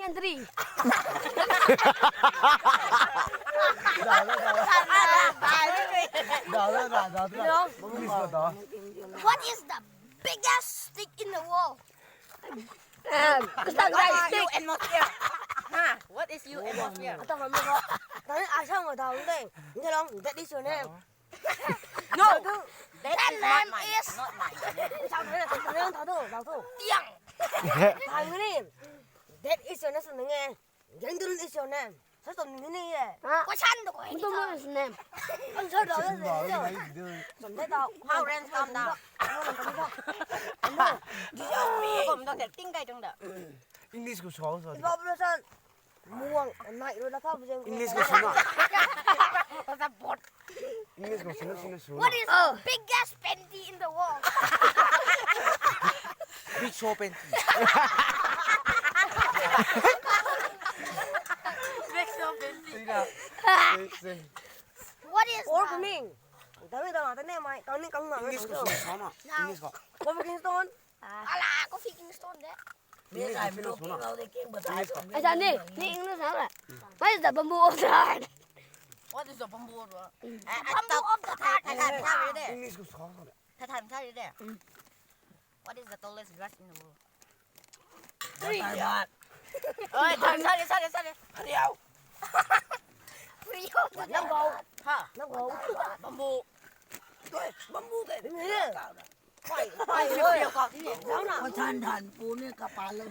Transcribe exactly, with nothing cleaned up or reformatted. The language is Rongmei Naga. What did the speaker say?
Entry. What is the biggest stick in the world? Kastang guy stick. Huh? What is you atmosphere? Ata kami ko. Tani asang ko daw de. Ndelong, that is your name. No. That is not mine. Not mine. Sa de, sa de, sa de, sa de. Tiang. Thang ni. That is your name. Yang dun is your name. Sa tom ni ni ye. Question to ko. Don't know his name. Ang sa daw de. Som de daw. How rent come down? Kom dong ting kai dong da. English khou sa sa. Iba bro san. Muang nai ro la kha bujeng. English khou swna. What's a bot? English khou swna swna swna. What is the biggest panty in the world? Big show panty. Big show panty. Tina. Say, say. What is Or the coming. Dami dang ata ne mai. Kang ni kang na. English khou swna swna. English khou. Coffee Kingston. Ala, Coffee Kingston de. English khou swna swna. English khou. Ai sa ni. Ni English na. What is the bamboo of the heart? What is the bamboo of the heart? Bamboo of the heart. Thai thai misa de. English khou swna. Thai thai misa de. What is the tallest grass in the world? Three. Oi, sorry, sorry, sorry. Nang go. Ha. Nang go. Bamboo. Ni ni. Pai, pai, pai. Zang na. Pathan than pu ni kapal lo.